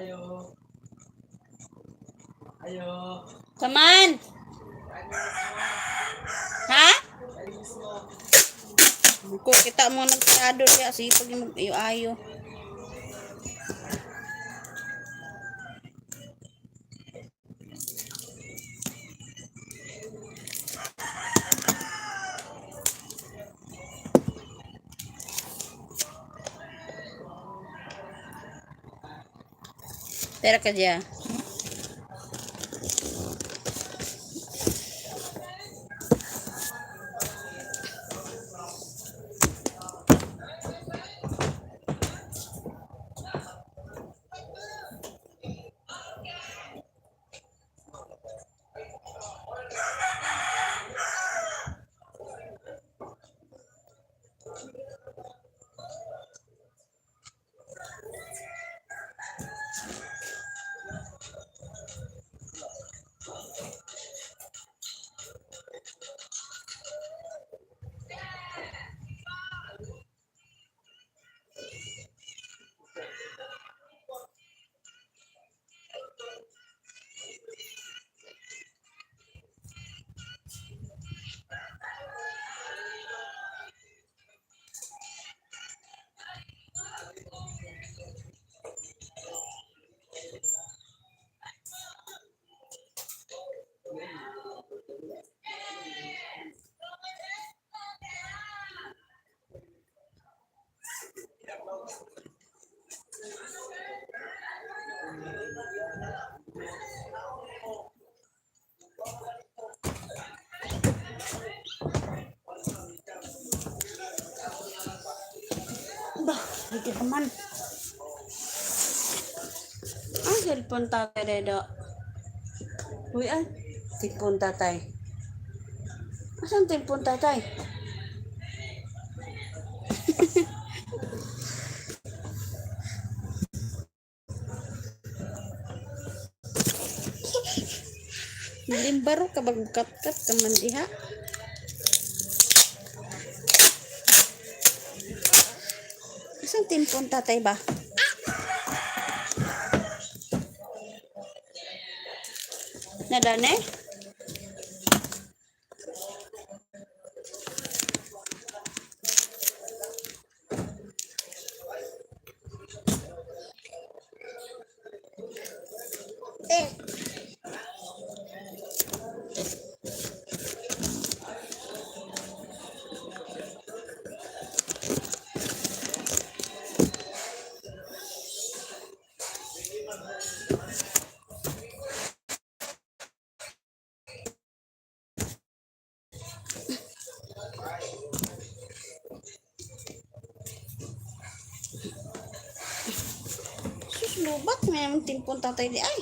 Ayo. Ayo. Saman! Ha? Ay mismo. Ko kita mo nagkarado diya sige pag ayo ayo. Tera ka diya. Bah, hindi naman. Ang cellphone tatay, Dedo. Uy, ay. Cellphone tatay. Asan cellphone tatay? Limbaro ka bagkat-kat ka man diha. Asan cellphone tatay ba? Nadane? Sus, lubat. May naman timpon tatay di ay.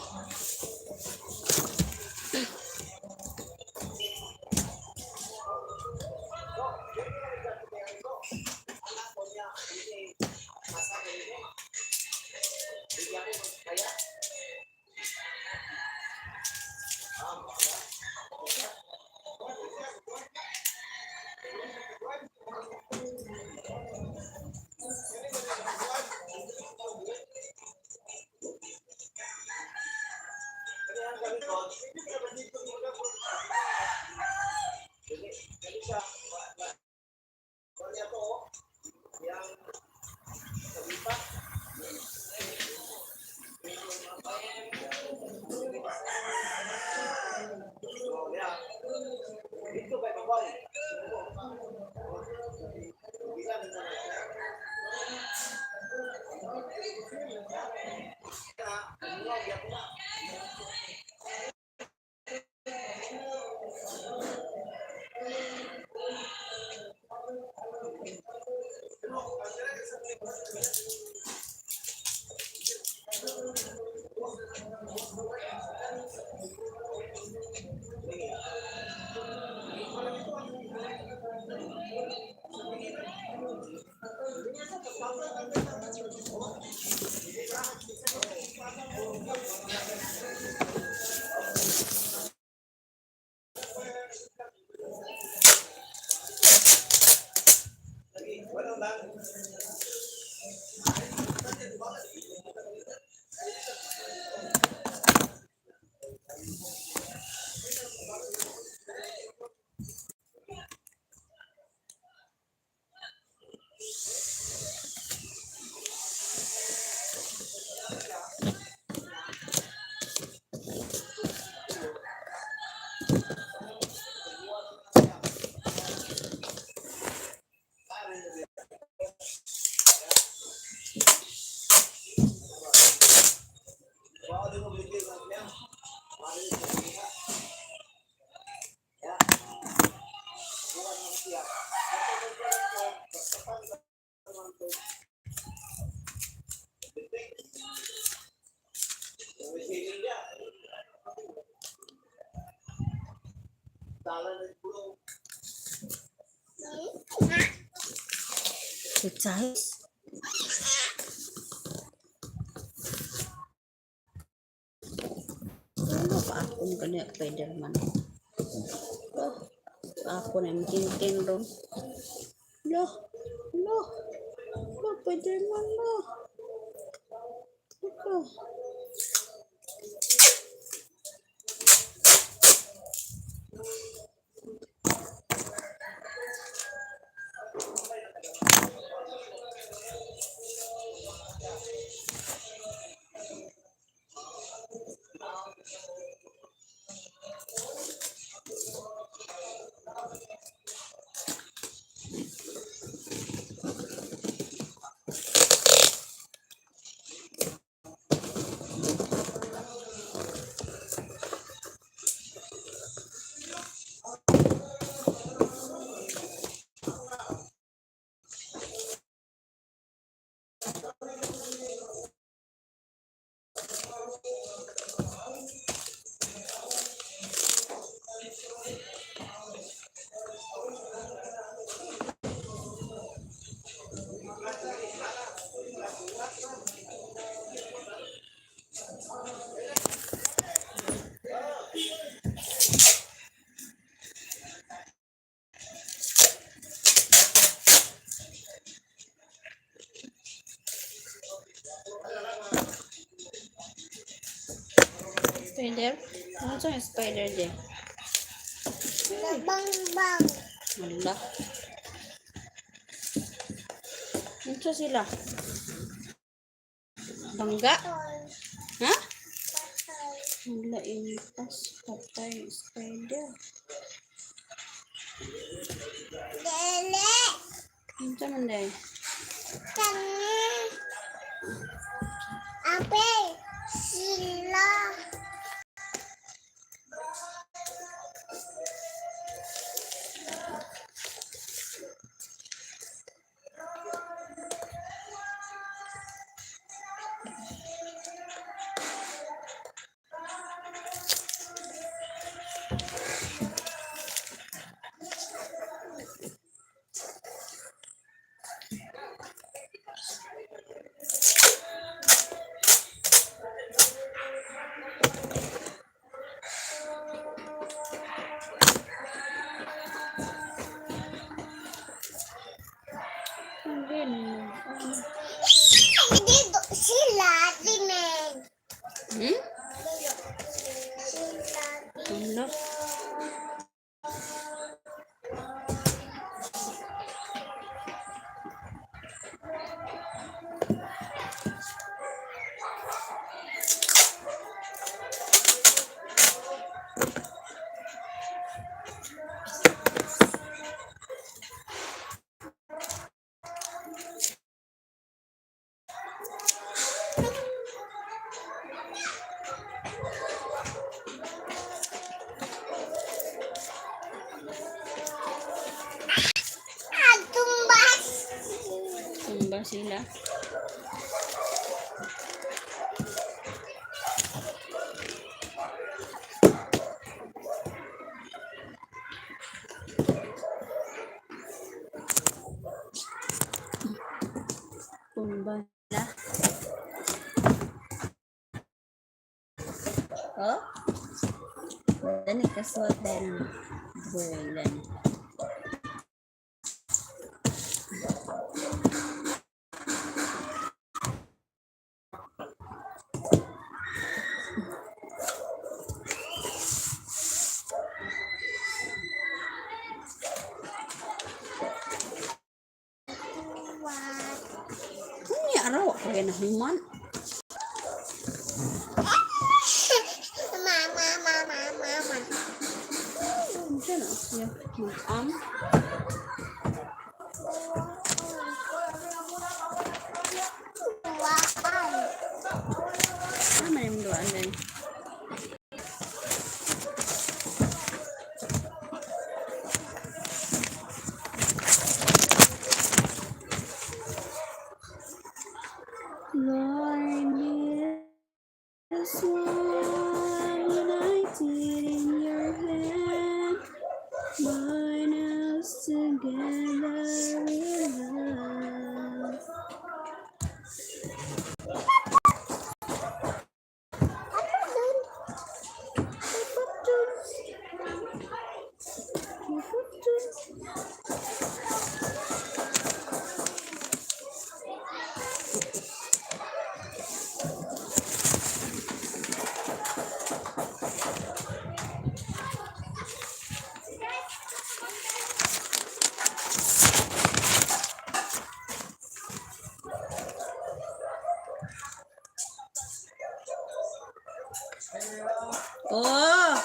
Precise. Ano pa akong ganyan, Spiderman? Oh, ako na yung tintin ron. Lo, lo, lo, Spiderman, lo. Ito. Spider? Ano sa yung spider din? Bang bang. Wala. Ano sila? Bangga? Patay. Ha? Patay. Wala intas. Patay spider. Dele. Ano man day? Kani. Ape. Sila. Hindi na. Dito sila dimen. Hmm? Sila Wala. Tumbas. Tumba sila. Tumba sila. Oh? Dani kasuot din. Bulan. What? Unya araw ako yan human. Mama, mama, mama. Unsa na siya? Mag-am. Lord, this one united in your hand, bind us together in love. Ano dun? May pop. May pop. Oh!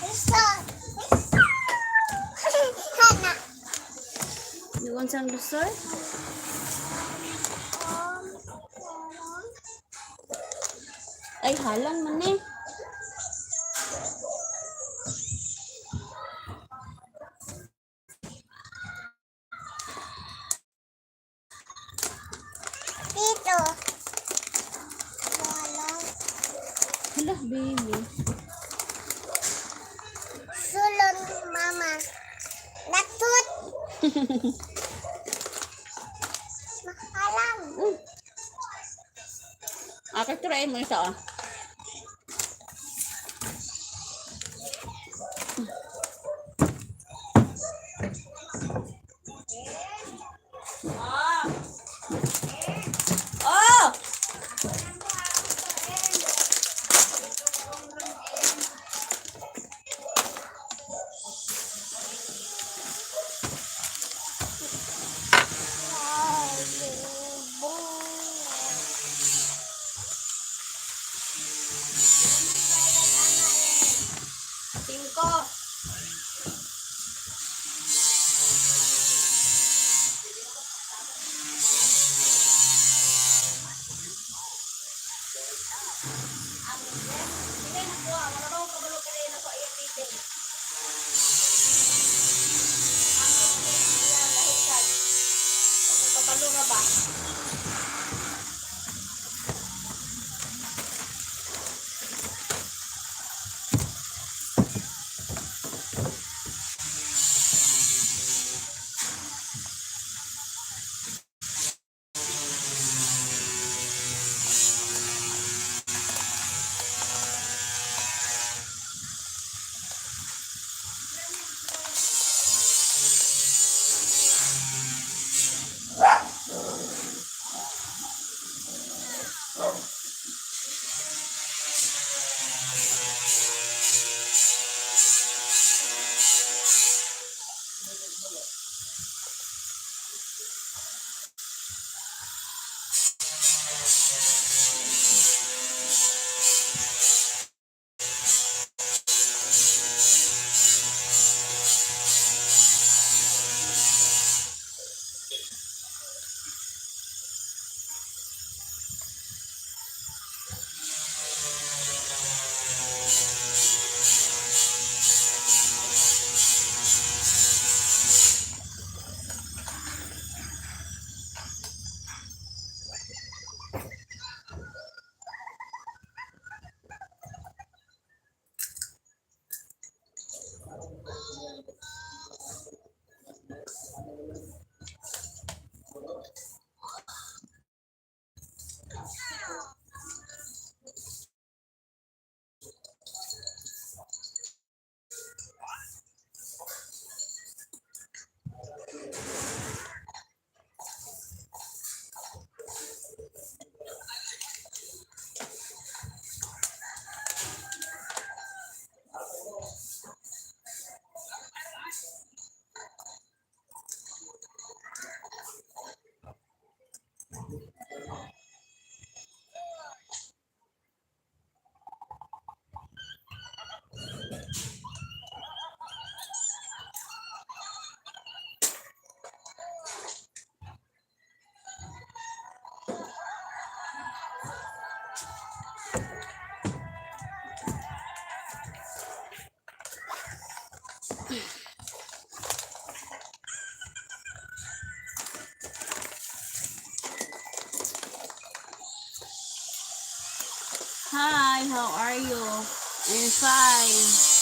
Isa. Isa. Hana. You want some dessert? Ay, halang man eh. Dito. Wala. Hala, baby. Sulon, mama. Natut. Alam. Okay, try mo isa ah. Oh! Ay, bung. Cinco. Hi, how are you? I'm fine.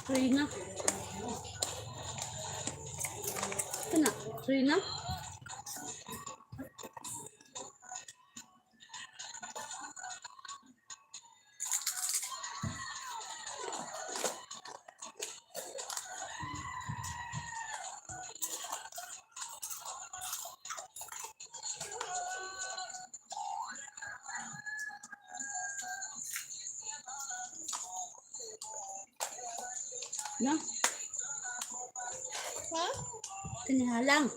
Three na. Ito na. Three na. Na. Ha? Kanihalang.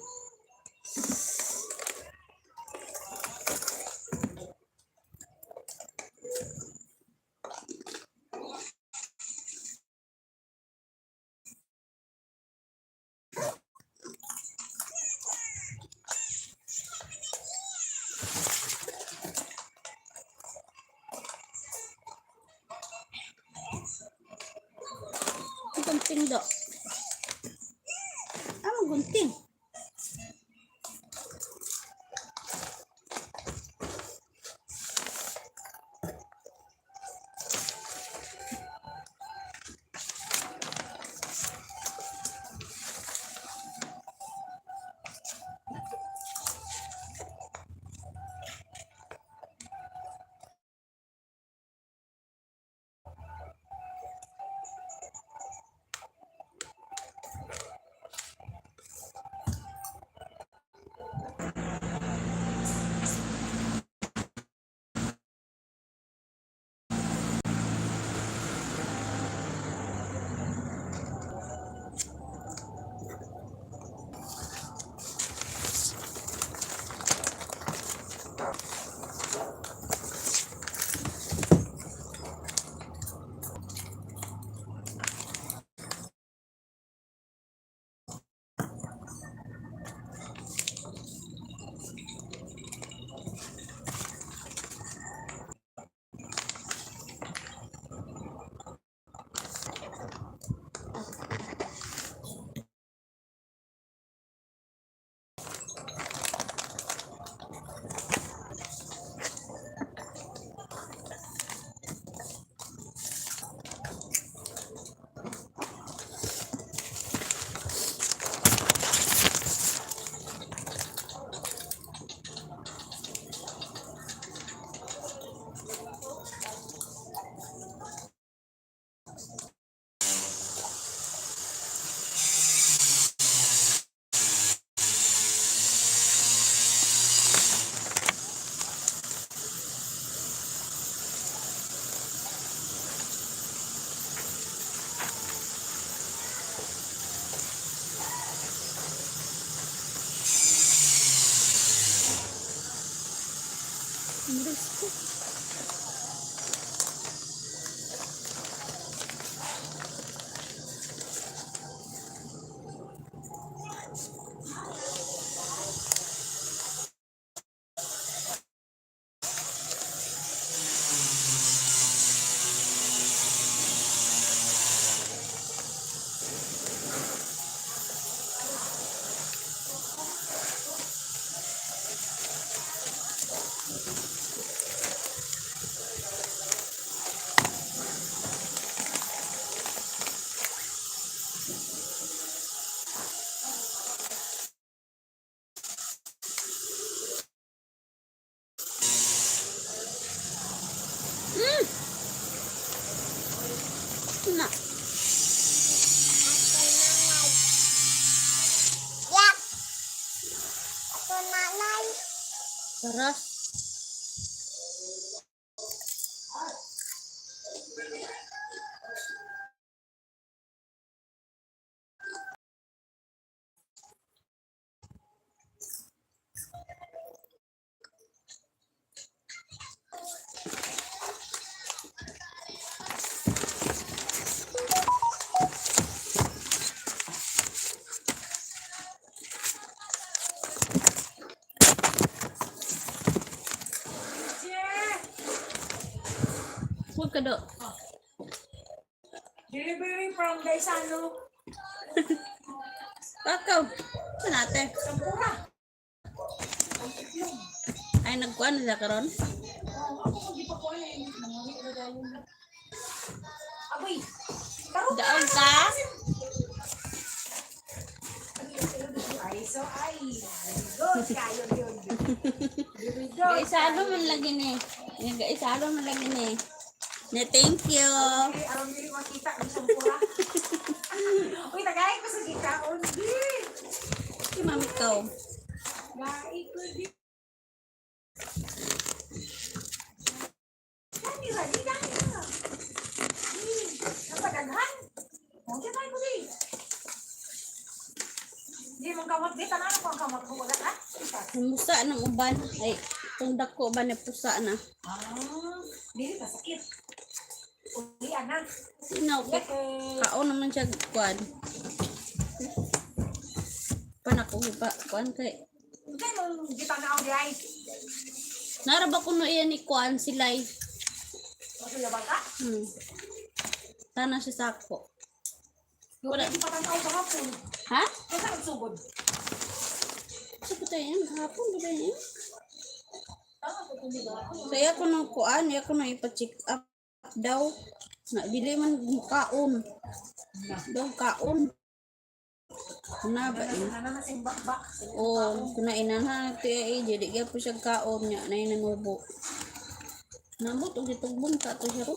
Gunting do. Ah, gunting. Ang ko. Bye. Paras. Huwag ka do. Delivery from Gaisano. Kakaw. Saan natin? Sampura. Ay, nagkuhan na siya karon. Oh, ako kung di pa ko ay nangawi na dayon. Aboy. Karon Daog ka? Ay, so ay. Good kayo yun. Very good. Gaisalo man lagi ni. Gaisalo man lagi ni. Ne, thank you. Okay, aron dili makita ang sampura. Uy, tagay ko sa gikaon di. Si mami ko. Gai ko di. Dani ra, di dani ra. Di, napadaghan. Oh, di tayo ko di. Di mong kamot di tanan ko ang kamot ko wala ka. Isa. Musa ng uban. Ay, itong dako ba na pusa na. Ah, dili ta sakit. Uli ana. Sino? Leke. Kaon naman siya kuan. Panako pa kuan kay. Kay mong gitanaw di ay. Nara ba kuno iyan ni kuan silay? Masuya ba ka? Tana siya sako. Wala di pa tanaw sa hapon. Ha? Kasa nagsugod. Sa ko tayo yan? Hapon ba tayo yan? Tama ko kundi ba? So, iya ko nung kuan, iya ko nung ipa-check up daw. Na, dili man mukaon. Daw kaon. Na ba yun? Ana na sing bakbak. Oo, kung nainanhan ti ay jadi gyud po siya kaon niya na nanubo. Nambot og gitugbong ka to siya ro.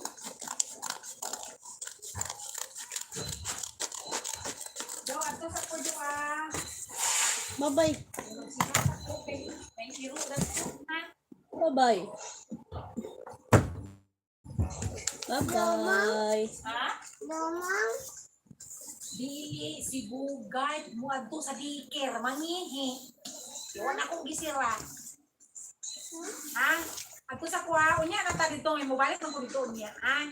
Daw ato sa pudyo ah. Bye-bye. Thank you. That's ha. Bye-bye. Bye-bye. Ha? Mama. Dili si Bugay muadto sa diker mangihi. Iwan akong gisira. Ha? Adto sa kuha unya na ta dito may mobile man ko dito unya ha.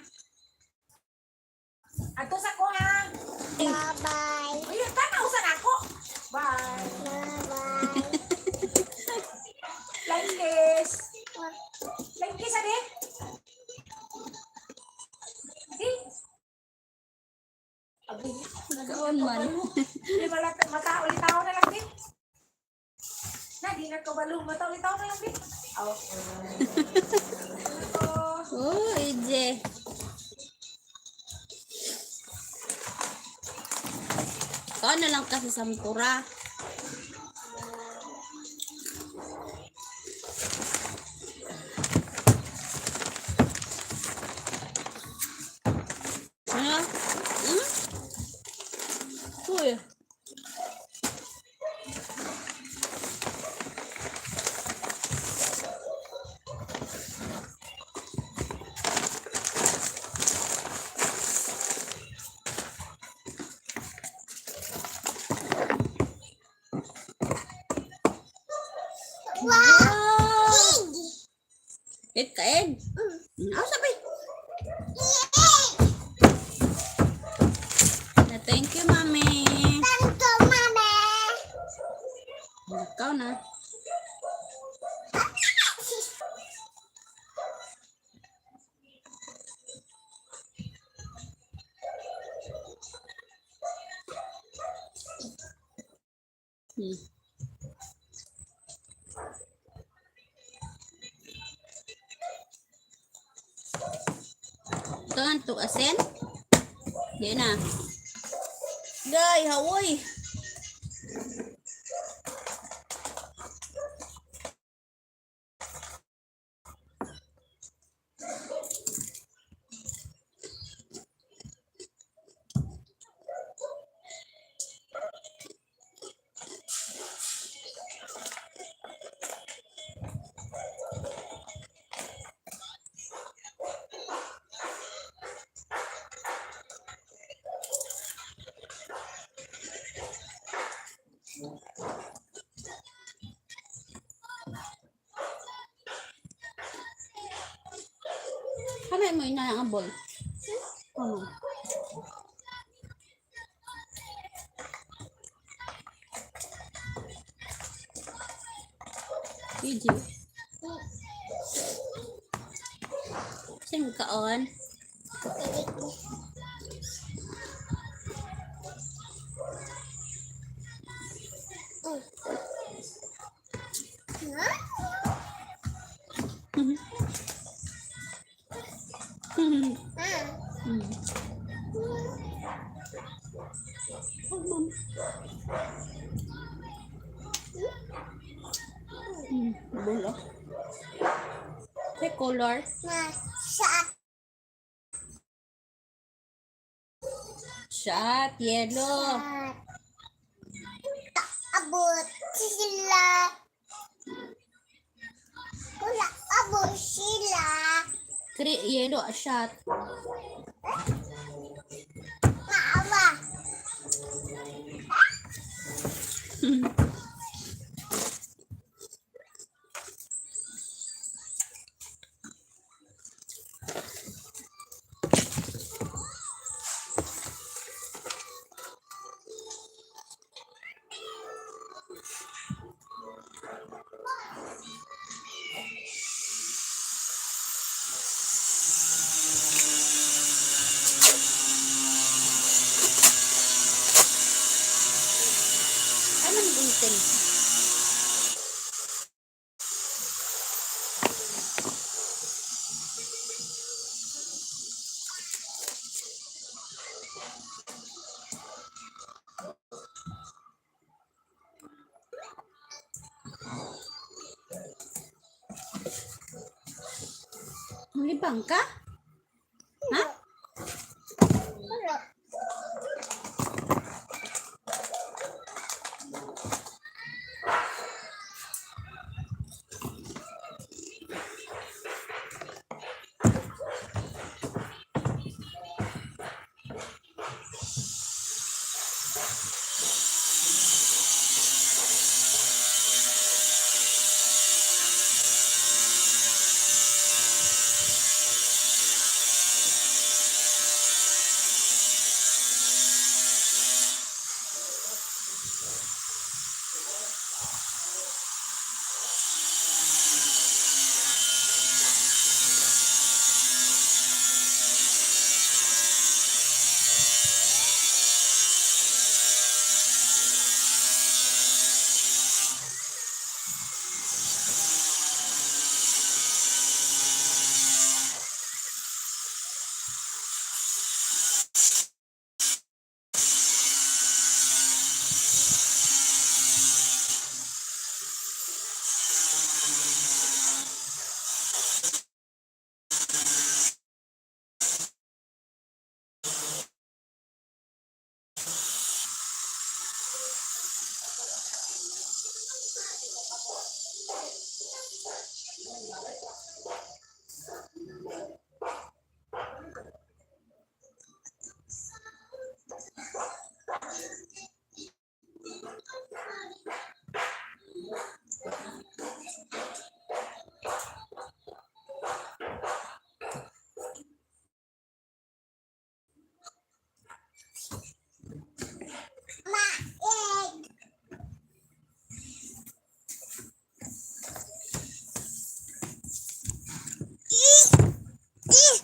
Adto sa kuha. Bye-bye. Uy, tanaw sa nako. Bye. Bye-bye. Like this. Like this ade. Di. Abi. Kaon man. Di malapit mata ulit tao na lang din. Na di na kabalo mata ulit tao na lang din. Okay. Ano to? Oh, EJ. Kaon na lang kasi sa sampura. Ano? Uy. Wow. Egg. Eat ka egg. Ah, sabi. Egg. Na, thank you, mami. Thank you, Mama. Ikaw na. Ito ang tuasin. Di na. Gay, hawoy. Kami mo ina ang ball. Ano? Gigi. Saan kaon? Oh, ma'am. Ball, oh. May color. Ma, sa Shot, yellow. Abot sila. Wala, abot sila. Yellow, shot. Maawa. Ano nang gunting? Malibang ka? Ha? Wala. Ma, egg. I, I.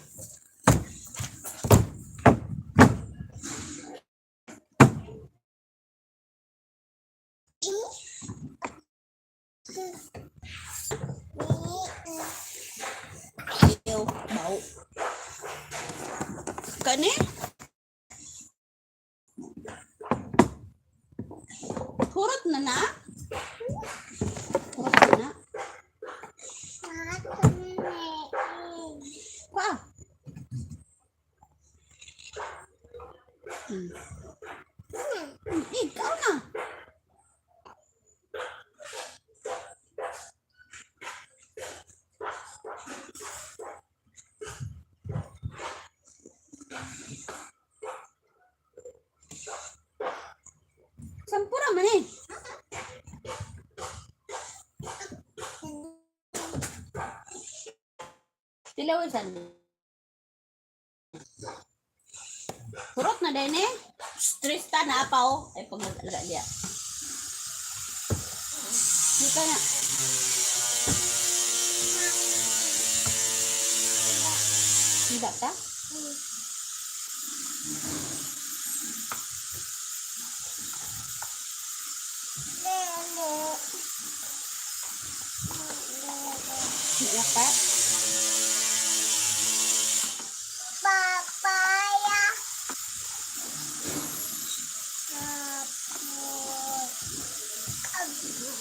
Ew, bau. Kani? Hurot na na? Hurot na na? Pa. Ikaw na. Sampura man eh. Tilawan sa Purot na din eh. Stress ta na pa oh. Ay pag nag-alaga diya. Hindi ka na. Hindi ka? Lele. Hindi ka? Papaya. Tapos.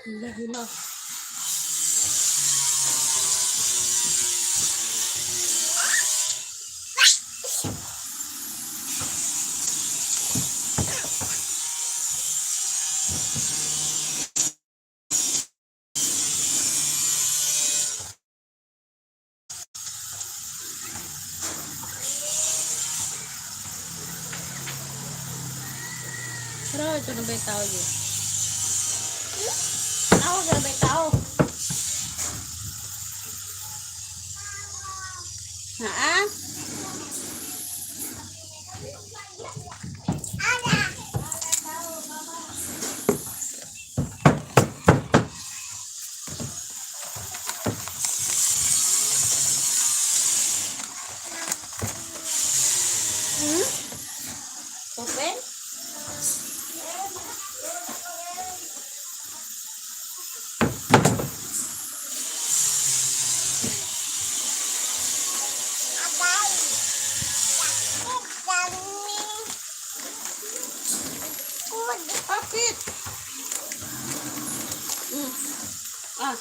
Hila, hila. Pero ito na ba yung tao yun? Tao, na ba yung tao? Ha? Ada. Hmm? Open? Agay. Sakit kami. Good. Bakit? Ah.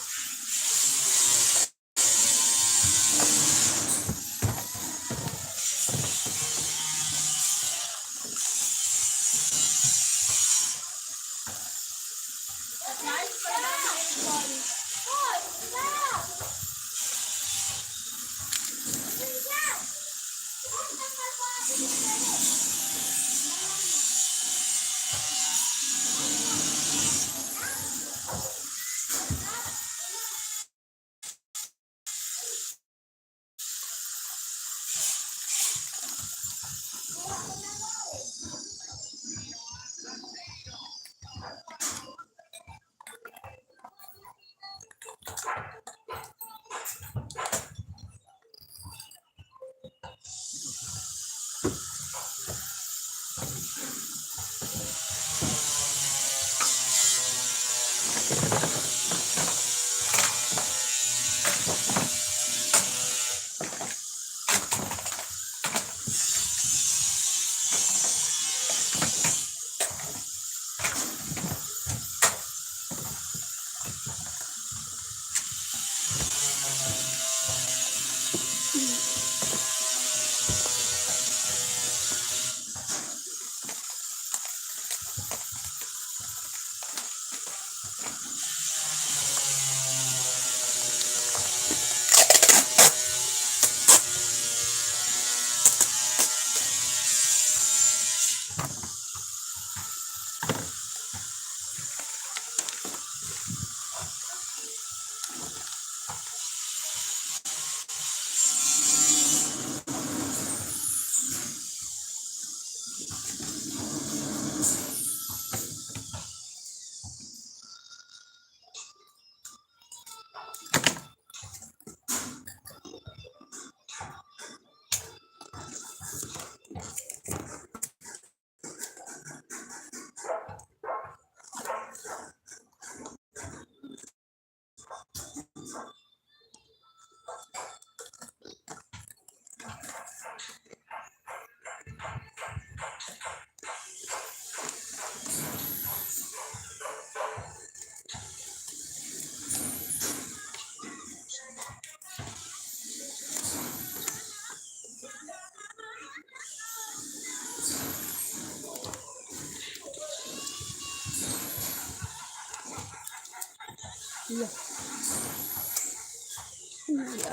Iya.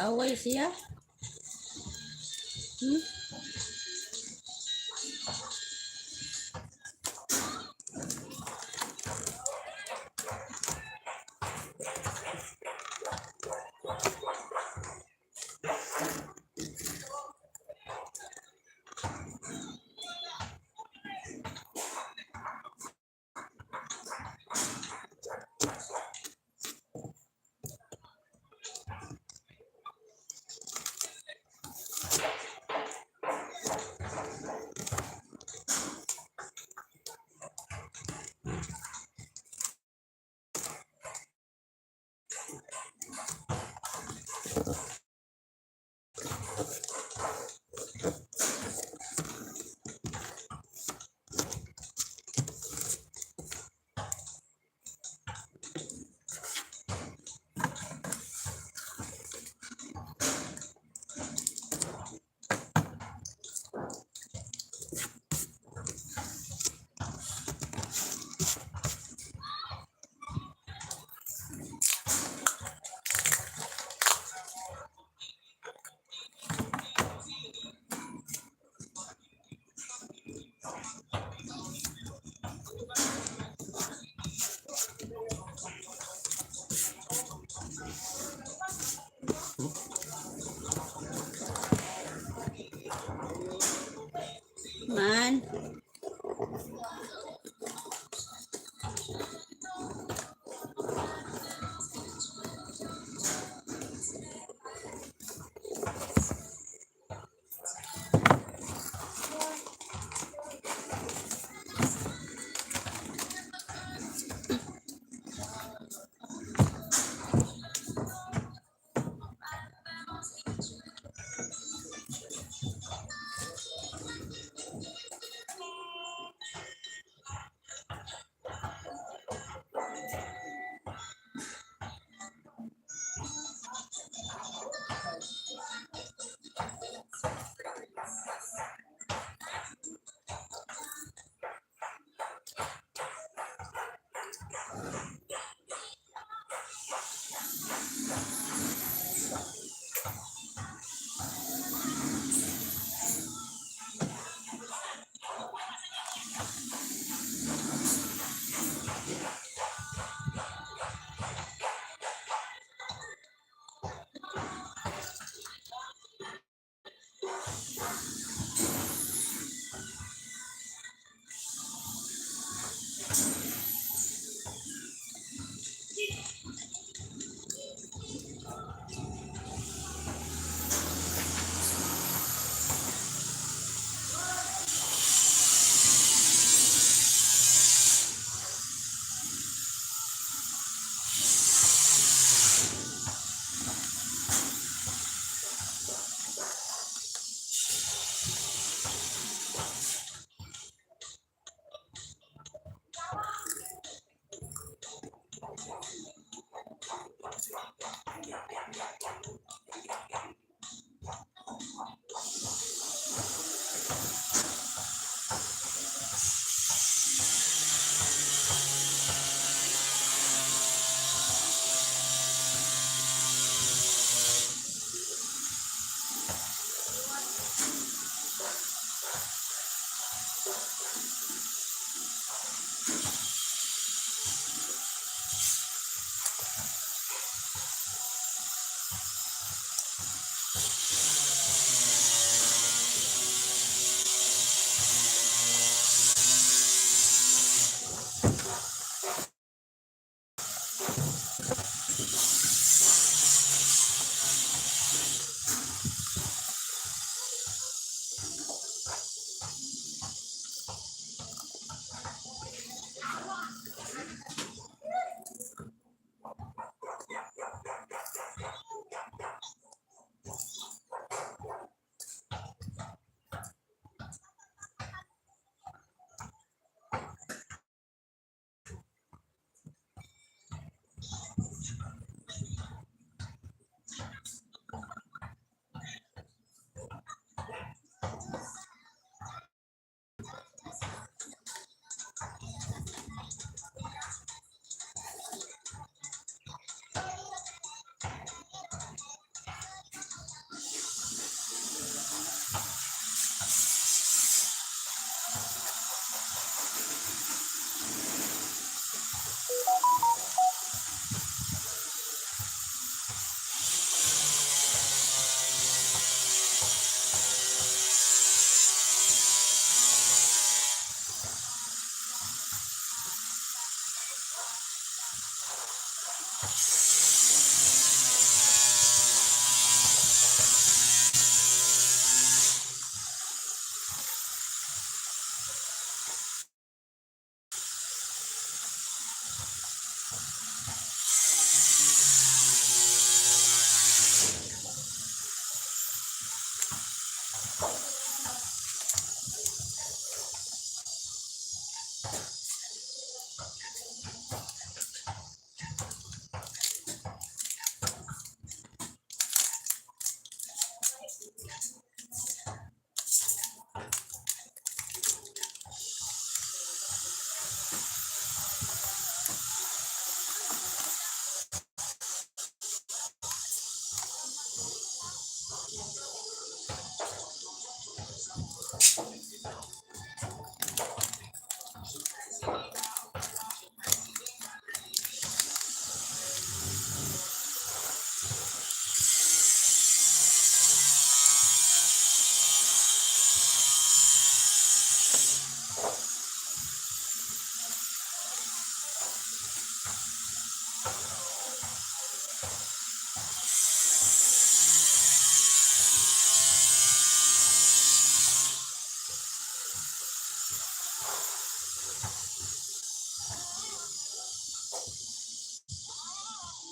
Away siya.